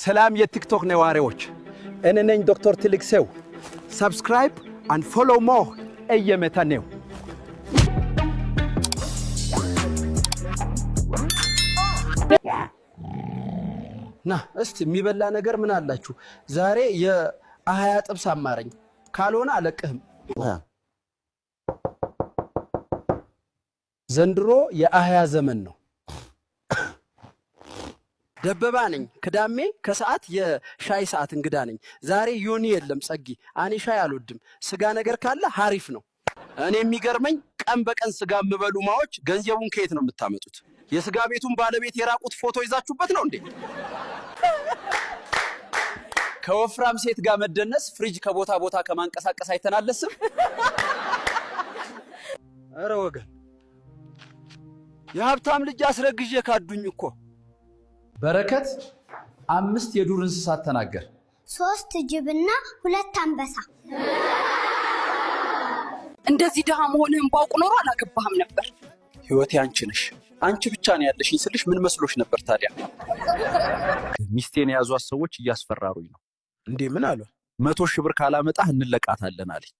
ሰላም የቲክቶክ ነዋሪዎች፣ እኔ ነኝ ዶክተር ትልቅ ሰው። Subscribe and follow more እየመታ ነው። ና እስቲ የሚበላ ነገር ምን አላችሁ? ዛሬ የአህያ ጥብስ አማረኝ። ካልሆነ አለቅህም። ዘንድሮ የአህያ ዘመን ነው። ደበባ ነኝ። ክዳሜ ከሰዓት የሻይ ሰዓት እንግዳ ነኝ። ዛሬ ዮኒ የለም ጸጊ። እኔ ሻይ አልወድም። ስጋ ነገር ካለ ሀሪፍ ነው። እኔ የሚገርመኝ ቀን በቀን ስጋ የምበሉ ማዎች ገንዘቡን ከየት ነው የምታመጡት? የስጋ ቤቱን ባለቤት የራቁት ፎቶ ይዛችሁበት ነው እንዴ? ከወፍራም ሴት ጋር መደነስ ፍሪጅ ከቦታ ቦታ ከማንቀሳቀስ አይተናለስም። ኧረ ወገን፣ የሀብታም ልጅ አስረግዤ ካዱኝ እኮ። በረከት፣ አምስት የዱር እንስሳት ተናገር። ሶስት ጅብና ሁለት አንበሳ። እንደዚህ ድሃ መሆንህን ባውቅ ኖሮ አላገባህም ነበር። ህይወቴ አንቺ ነሽ። አንቺ ብቻ ነው ያለሽኝ ስልሽ ምን መስሎሽ ነበር ታዲያ? ሚስቴን የያዟት ሰዎች እያስፈራሩኝ ነው። እንዴ፣ ምን አሉ? 100,000 ብር ካላመጣህ እንለቃታለን አለኝ።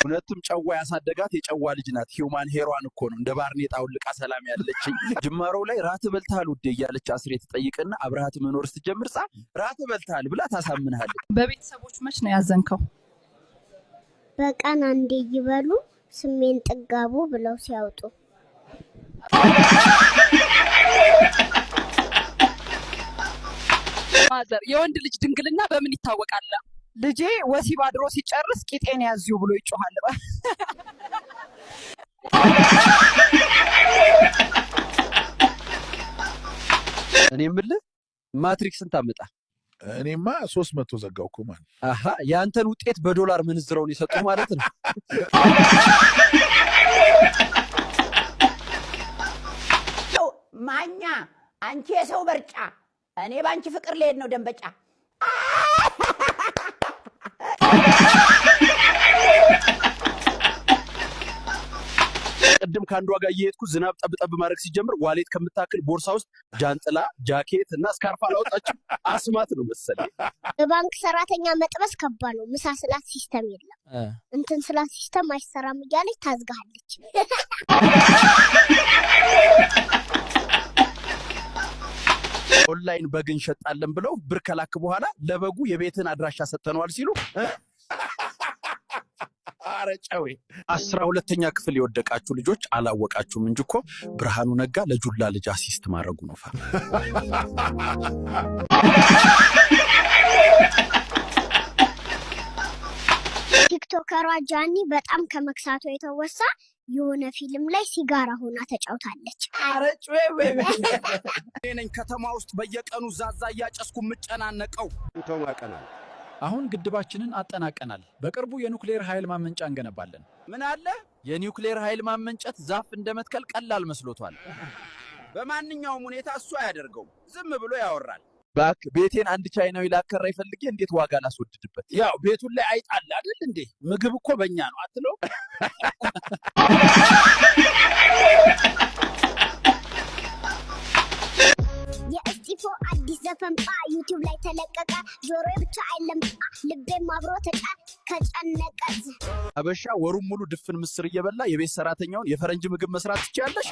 እውነትም ጨዋ ያሳደጋት የጨዋ ልጅ ናት። Human hair ዋን እኮ ነው እንደ ባርኔጣ አውልቃ ሰላም ያለችኝ። ጅማሮው ላይ ራት በልተሃል ውዴ እያለች አስሬ ትጠይቅና አብረሃት መኖር ስትጀምር ጻ ራት በልተሃል ብላ ታሳምንሃለች። በቤተሰቦች መች ነው ያዘንከው? በቀን አንዴ ይበሉ ስሜን ጥጋቡ ብለው ሲያወጡ። Mother፣ የወንድ ልጅ ድንግልና በምን ይታወቃል? ልጄ ወሲብ አድሮ ሲጨርስ ቂጤን ያዚሁ ብሎ ይጮሃል። እኔ የምልህ ማትሪክ ስንት አመጣ? እኔማ 300 ዘጋው እኮ ማለት። አሀ፣ የአንተን ውጤት በዶላር ምንዝረውን የሰጡ ማለት ነው። ማኛ፣ አንቺ የሰው በርጫ፣ እኔ በአንቺ ፍቅር ልሄድ ነው ደንበጫ። ቅድም ከአንዷ ጋር እየሄድኩ ዝናብ ጠብጠብ ማድረግ ሲጀምር wallet ከምታክል ቦርሳ ውስጥ ጃንጥላ፣ ጃኬት እና scarf አላወጣችም። አስማት ነው መሰለኝ። የባንክ ሰራተኛ መጥበስ ከባድ ነው። ምሳ ስላት system የለም፣ እንትን ስላት system አይሰራም እያለች ታዝጋለች። ኦንላይን በግ እንሸጣለን ብለው ብር ከላክ በኋላ ለበጉ የቤትን አድራሻ ሰጥተነዋል ሲሉ ኧረ ጨዌ። 12ኛ ክፍል የወደቃችሁ ልጆች አላወቃችሁም እንጂ እኮ ብርሃኑ ነጋ ለጁላ ልጅ assist ማድረጉ ነው። ፋ ቲክቶከሯ ጃኒ በጣም ከመክሳቷ የተወሳ የሆነ ፊልም ላይ ሲጋራ ሆና ተጫውታለች። ኧረ ጨዌ፣ እኔ ነኝ ከተማ ውስጥ በየቀኑ ዛዛ እያጨስኩ የምጨናነቀው። አሁን ግድባችንን አጠናቀናል። በቅርቡ የኑክሌር ኃይል ማመንጫ እንገነባለን። ምን አለ የኒውክሌር ኃይል ማመንጨት ዛፍ እንደ መትከል ቀላል መስሎቷል። በማንኛውም ሁኔታ እሱ አያደርገውም፣ ዝም ብሎ ያወራል። ባክ ቤቴን አንድ ቻይናዊ ላከራይ ፈልጌ እንዴት ዋጋ ላስወድድበት? ያው ቤቱን ላይ አይጣል አይደል እንዴ? ምግብ እኮ በእኛ ነው አትለው? የእስጢፎ አዲስ ዘፈን ጳ ዩቲዩብ ላይ ተለቀቀ። ጆሮዬ ብቻ አይለም ጳ ልቤም አብሮ ተጫ ከጨነቀ። አበሻ ወሩን ሙሉ ድፍን ምስር እየበላ የቤት ሰራተኛውን የፈረንጅ ምግብ መስራት ትችያለሽ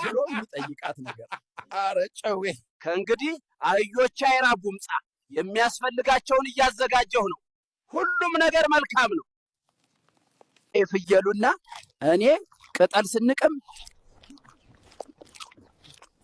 ብሎ የሚጠይቃት ነገር። ኧረ ጨዌ። ከእንግዲህ አህዮች አይራቡም። ጻ የሚያስፈልጋቸውን እያዘጋጀሁ ነው። ሁሉም ነገር መልካም ነው። ፍየሉና እኔ ቅጠል ስንቅም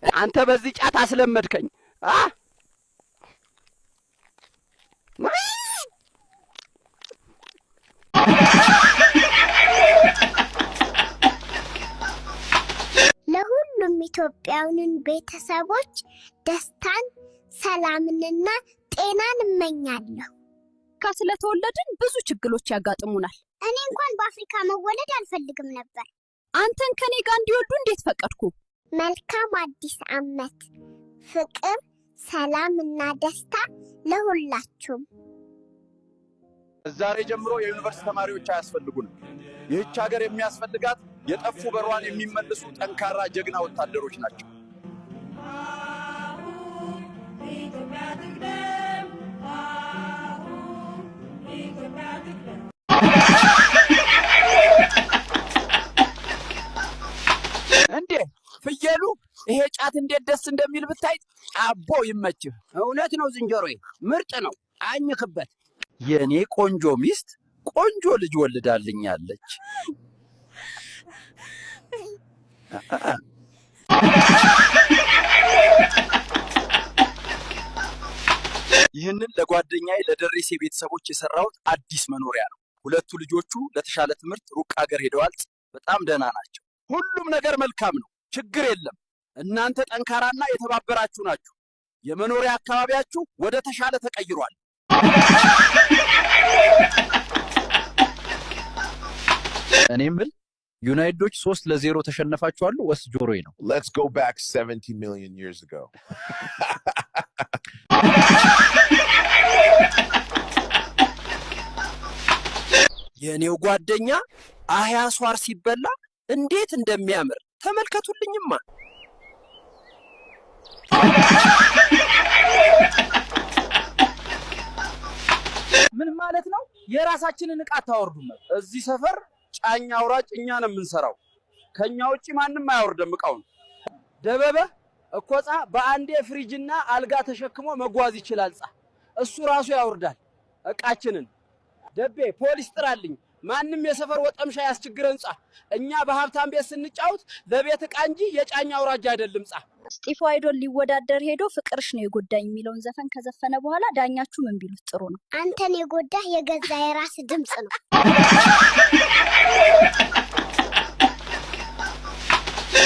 አንተ በዚህ ጫት አስለመድከኝ። አ ለሁሉም ኢትዮጵያውያን ቤተሰቦች ደስታን፣ ሰላምንና ጤናን እመኛለሁ። ስለተወለድን ብዙ ችግሮች ያጋጥሙናል። እኔ እንኳን በአፍሪካ መወለድ አልፈልግም ነበር። አንተን ከኔ ጋር እንዲወልዱ እንዴት ፈቀድኩ? መልካም አዲስ ዓመት! ፍቅር፣ ሰላም እና ደስታ ለሁላችሁም። ዛሬ ጀምሮ የዩኒቨርሲቲ ተማሪዎች አያስፈልጉንም። ይህች ሀገር የሚያስፈልጋት የጠፉ በሯን የሚመልሱ ጠንካራ ጀግና ወታደሮች ናቸው። እንዴ ፍየሉ፣ ይሄ ጫት እንዴት ደስ እንደሚል ብታይ! አቦ ይመችህ። እውነት ነው ዝንጀሮዬ፣ ምርጥ ነው። አኝክበት። የእኔ ቆንጆ ሚስት ቆንጆ ልጅ ወልዳልኛለች። ይህንን ለጓደኛዬ ለደሬሴ ቤተሰቦች የሰራሁት አዲስ መኖሪያ ነው። ሁለቱ ልጆቹ ለተሻለ ትምህርት ሩቅ አገር ሄደዋል። በጣም ደህና ናቸው። ሁሉም ነገር መልካም ነው። ችግር የለም። እናንተ ጠንካራና የተባበራችሁ ናችሁ። የመኖሪያ አካባቢያችሁ ወደ ተሻለ ተቀይሯል። እኔ የምል ዩናይትዶች 3-0 ተሸነፋችኋሉ ወይስ ጆሮዬ ነው? Let's go back 70 million years ago. የእኔው ጓደኛ አህያ ሷር ሲበላ እንዴት እንደሚያምር ተመልከቱልኝማ። ምን ማለት ነው? የራሳችንን ዕቃ አታወርዱም። እዚህ ሰፈር ጫኝ አውራጭ እኛ ነው የምንሰራው። ከኛ ውጪ ማንም አያወርደም እቃውን። ደበበ እኮ ጻ በአንዴ ፍሪጅና አልጋ ተሸክሞ መጓዝ ይችላል። ጻ እሱ ራሱ ያወርዳል እቃችንን። ደቤ ፖሊስ ጥራልኝ። ማንም የሰፈር ወጠምሻ ያስቸግረን ጻ። እኛ በሀብታም ቤት ስንጫወት ለቤት እቃ እንጂ የጫኝ አውራጅ አይደለም ጻ። ስጢፎ አይዶል ሊወዳደር ሄዶ "ፍቅርሽ ነው የጎዳኝ" የሚለውን ዘፈን ከዘፈነ በኋላ ዳኛችሁ ምን ቢሉት ጥሩ ነው? አንተን የጎዳህ የገዛ የራስ ድምፅ ነው።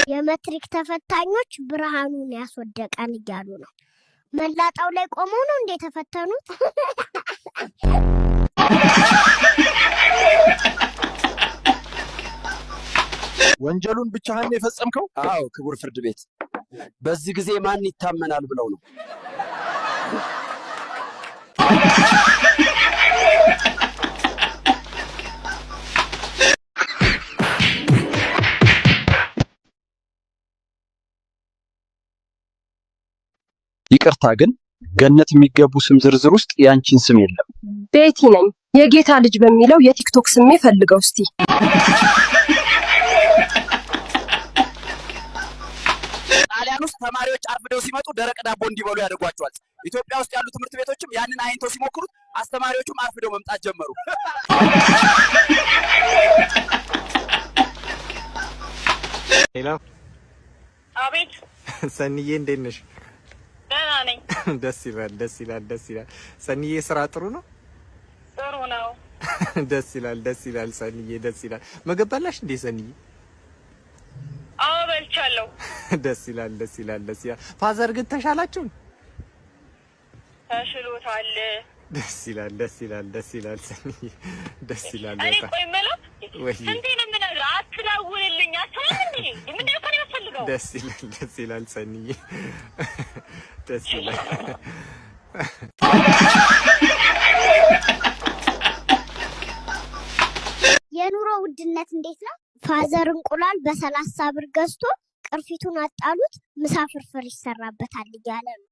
የመትሪክ ተፈታኞች ብርሃኑን ያስወደቀን እያሉ ነው። መላጣው ላይ ቆመው ነው እንደ የተፈተኑት? ወንጀሉን ብቻህን ነው የፈጸምከው? አዎ ክቡር ፍርድ ቤት፣ በዚህ ጊዜ ማን ይታመናል ብለው ነው። ይቅርታ ግን ገነት የሚገቡ ስም ዝርዝር ውስጥ ያንቺን ስም የለም። ቤቲ ነኝ። የጌታ ልጅ በሚለው የቲክቶክ ስሜ ፈልገው እስቲ። ጣሊያን ውስጥ ተማሪዎች አርፍደው ሲመጡ ደረቅ ዳቦ እንዲበሉ ያደርጓቸዋል። ኢትዮጵያ ውስጥ ያሉ ትምህርት ቤቶችም ያንን አይንተው ሲሞክሩት አስተማሪዎቹም አርፍደው መምጣት ጀመሩ። Hello። አቤት። ሰኒዬ፣ እንዴት ነሽ? ደህና ነኝ። ደስ ይላል፣ ደስ ይላል፣ ደስ ይላል። ሰኒዬ፣ ስራ ጥሩ ነው? ጥሩ ነው። ደስ ይላል፣ ደስ ይላል። ሰኒዬ፣ ደስ ይላል። ምግብ በላሽ እንዴ ሰኒዬ? አዎ፣ በልቻለሁ። ደስ ይላል፣ ደስ ይላል፣ ደስ ይላል። Father ግን ተሻላችሁ? ተሽሎታል። ደስ ይላል፣ ደስ ይላል፣ ደስ ይላል። ሰኒዬ፣ ደስ ይላል እኔ በጣም። ቆይ የምለው ወይ። ስንቴ ነው የምነግርህ? አትደውልልኝ። አትሰማም እንዴ? ምንድን ነው ከእኔ የምትፈልገው? ደስ ይላል፣ ደስ ይላል። ሰኒዬ፣ ደስ ይላል። የኑሮ ውድነት እንዴት ነው? Father እንቁላል በ30 ብር ገዝቶ ቅርፊቱን አጣሉት፣ ምሳ ፍርፍር ይሰራበታል እያለ ነው።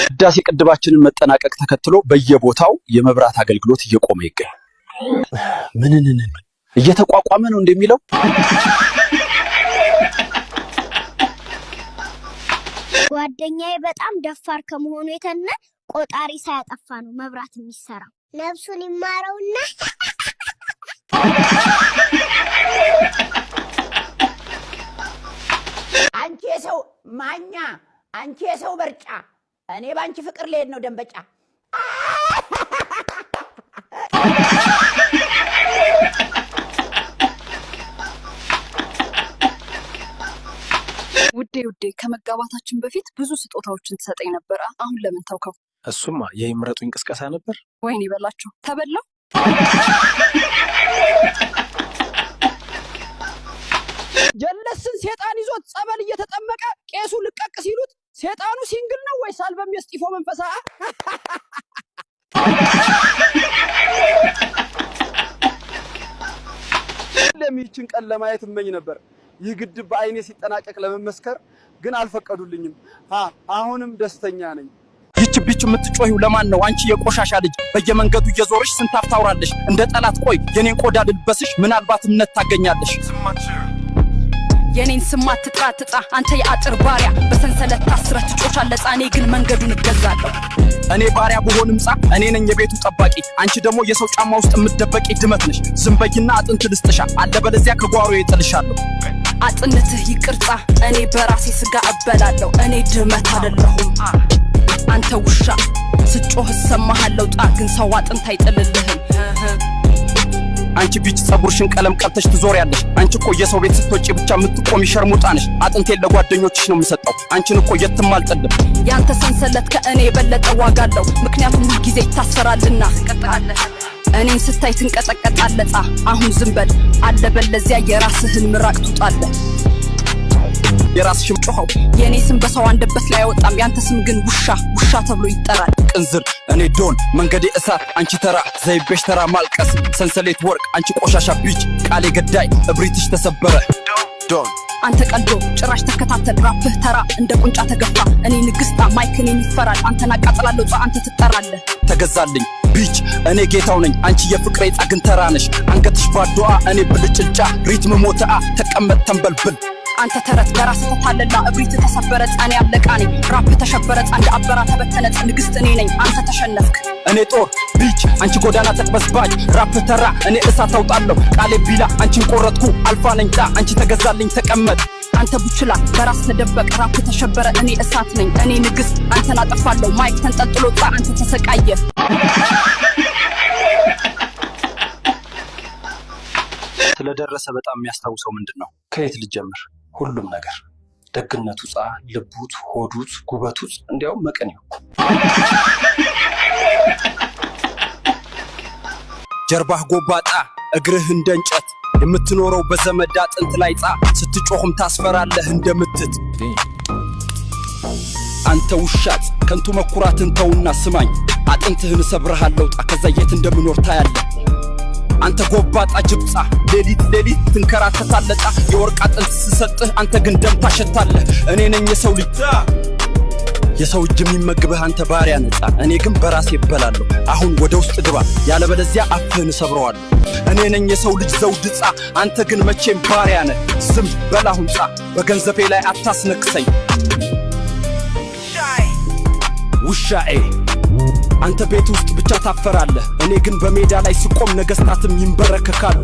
ህዳሴ ግድባችንን መጠናቀቅ ተከትሎ በየቦታው የመብራት አገልግሎት እየቆመ ይገኛል። ምንንን እየተቋቋመ ነው እንደሚለው። ጓደኛዬ በጣም ደፋር ከመሆኑ የተነ ቆጣሪ ሳያጠፋ ነው መብራት የሚሰራው። ነፍሱን ይማረውና። አንቺ የሰው ማኛ፣ አንቺ የሰው በርጫ፣ እኔ በአንቺ ፍቅር ልሄድ ነው ደንበጫ። ውዴ ውዴ፣ ከመጋባታችን በፊት ብዙ ስጦታዎችን ትሰጠኝ ነበር። አሁን ለምን ተውከው? እሱማ የይምረጡኝ ቅስቀሳ ነበር። ወይኔ በላቸው፣ ተበላው። ጀለስን ሴጣን ይዞት ጸበል እየተጠመቀ ቄሱ ልቀቅ ሲሉት ሴጣኑ single ነው ወይስ አልበም የስጢፎ መንፈሳ? ሁሌም ይህችን ቀን ለማየት እመኝ ነበር። ይህ ግድብ በአይኔ ሲጠናቀቅ ለመመስከር ግን አልፈቀዱልኝም። አሁንም ደስተኛ ነኝ። ይህች bitch የምትጮሂው ለማን ነው? አንቺ የቆሻሻ ልጅ በየመንገዱ እየዞርሽ ስንት አፍ ታውራለሽ። እንደ ጠላት ቆይ የኔን ቆዳ ልልበስሽ፣ ምናልባት እምነት ታገኛለሽ። የኔን ስም አትጥራ ትጣ፣ አንተ የአጥር ባሪያ፣ በሰንሰለት ታስረህ ትጮቻለህ። እኔ ግን መንገዱን እገዛለሁ። እኔ ባሪያ ብሆንም ጻ እኔ ነኝ የቤቱ ጠባቂ። አንቺ ደግሞ የሰው ጫማ ውስጥ የምትደበቂ ድመት ነሽ። ዝም በይና አጥንት ልስጥሻ፣ አለበለዚያ ከጓሮ እጥልሻለሁ። አጥንትህ ይቅርጻ፣ እኔ በራሴ ስጋ እበላለሁ። እኔ ድመት አይደለሁም። አንተ ውሻ ስጮህ እሰማሃለሁ። ጣ ግን ሰው አጥንት አይጥልልህም። አንቺ bitch ጸጉርሽን ቀለም ቀብተሽ ትዞሪያለሽ። አንቺ እኮ የሰው ቤት ስትወጪ ብቻ የምትቆሚ ሸርሙጣ ነሽ። አጥንቴን ለጓደኞችሽ ነው የምሰጠው። አንቺን እኮ የትም አልጥልም። ያንተ ሰንሰለት ከእኔ የበለጠ ዋጋ አለው፣ ምክንያቱም ሁልጊዜ ይታሰራልና። እኔን ስታይ ትንቀጠቀጣለህ። ጻ አሁን ዝም በል፣ አለበለዚያ የራስህን ምራቅ ትውጣለህ። የራስሽም ጮኸው። የእኔ ስም በሰው አንደበት ላይ አይወጣም፣ ያንተ ስም ግን ውሻ ውሻ ተብሎ ይጠራል። ቅንዝር እኔ ዶን፣ መንገዴ እሳት፣ አንቺ ተራ ዘይቤሽ ተራ ማልቀስ፣ ሰንሰሌት ወርቅ፣ አንቺ ቆሻሻ bitch፣ ቃሌ ገዳይ፣ እብሪትሽ ተሰበረ። ዶን። አንተ ቀልዶ ጭራሽ ተከታተል፣ ራፕህ ተራ እንደ ቁንጫ ተገፋ። እኔ ንግስታ mic እኔን ይፈራል። አንተን አቃጥላለሁ ጻ አንተ ትጠራለህ። ተገዛልኝ bitch፣ እኔ ጌታው ነኝ፣ አንቺ የፍቅሬ ጻግን ተራ ነሽ። አንገትሽ ባዶአ፣ እኔ ብልጭልጫ፣ rhythm ሞተአ፣ ተቀመጥ ተንበልብል። አንተ ተረት በራስህ ተታለላ፣ እብሪት ተሰበረ። ጻኔ ያለቃ ነኝ፣ ራፕ ተሸበረ ጻ እንደ አበራ ተበተነ። ንግስት እኔ ነኝ፣ አንተ ተሸነፍክ። እኔ ጦር bitch፣ አንቺ ጎዳና ተቅበዝባጅ፣ ራፕ ተራ፣ እኔ እሳት አውጣለሁ፣ ቃሌ ቢላ፣ አንቺን ቆረጥኩ፣ አልፋ ነኝ ጣ አንቺ ተገዛልኝ ተቀመጥ። አንተ ቡችላ በራስ ተደበቅ፣ ራፕ ተሸበረ። እኔ እሳት ነኝ፣ እኔ ንግስት፣ አንተን አጠፋለሁ። Mic ተንጠልጥሎ ጻ አንተ ተሰቃየ። ስለደረሰ በጣም የሚያስታውሰው ምንድን ነው? ከየት ልጀምር? ሁሉም ነገር ደግነቱ ጻ ልቡት፣ ሆዱት፣ ጉበቱት፣ እንዲያውም መቀኔው። ጀርባህ ጎባጣ፣ እግርህ እንደ እንጨት፣ የምትኖረው በዘመድ አጥንት ላይ ጻ ስትጮህም ታስፈራለህ እንደ ምትት። አንተ ውሻት ከንቱ መኩራትን ተውና ስማኝ፣ አጥንትህን እሰብርሃለሁ ጣ ከዛ የት እንደምኖር ታያለህ። አንተ ጎባጣ ጅብጻ ሌሊት ሌሊት ትንከራተታለህ ጣ የወርቅ አጥንት ስሰጥህ አንተ ግን ደም ታሸታለህ። እኔ ነኝ የሰው ልጅ፣ የሰው እጅ የሚመግብህ አንተ ባሪያ ነጻ፣ እኔ ግን በራሴ እበላለሁ። አሁን ወደ ውስጥ ግባ፣ ያለበለዚያ አፍህን እሰብረዋለሁ። እኔ ነኝ የሰው ልጅ ዘውድ ጻ፣ አንተ ግን መቼም ባሪያ ነህ። ዝም በል አሁን ጻ፣ በገንዘቤ ላይ አታስነክሰኝ። ውሻኤ አንተ ቤት ውስጥ ብቻ ታፈራለህ፣ እኔ ግን በሜዳ ላይ ስቆም ነገስታትም ይንበረከካሉ።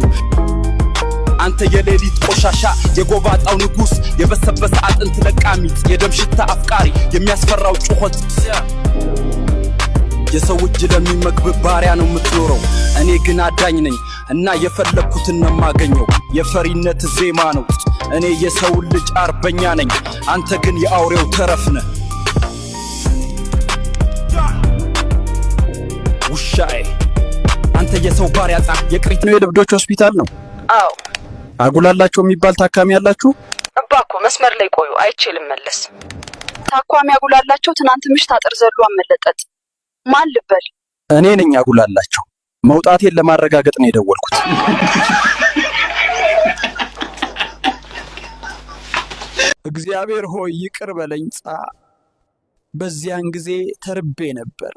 አንተ የሌሊት ቆሻሻ፣ የጎባጣው ንጉሥ፣ የበሰበሰ አጥንት ለቃሚት፣ የደም ሽታ አፍቃሪ፣ የሚያስፈራው ጩኸት። የሰው እጅ ለሚመግብ ባሪያ ነው የምትኖረው። እኔ ግን አዳኝ ነኝ እና የፈለግኩትን ነው የማገኘው። የፈሪነት ዜማ ነው። እኔ የሰው ልጅ አርበኛ ነኝ፣ አንተ ግን የአውሬው ተረፍ ነህ። ውሻዬ አንተ የሰው ባሪያ ጻ የቅሪት ነው። የደብዶች ሆስፒታል ነው። አዎ። አጉላላቸው የሚባል ታካሚ ያላችሁ? እባክዎ መስመር ላይ ቆዩ፣ አይቼ ልመለስ። ታኳሚ አጉላላቸው ትናንት ምሽት አጥር ዘሎ አመለጠጥ። ማን ልበል? እኔ ነኝ አጉላላቸው። መውጣቴን ለማረጋገጥ ነው የደወልኩት። እግዚአብሔር ሆይ ይቅር በለኝ ጻ በዚያን ጊዜ ተርቤ ነበር።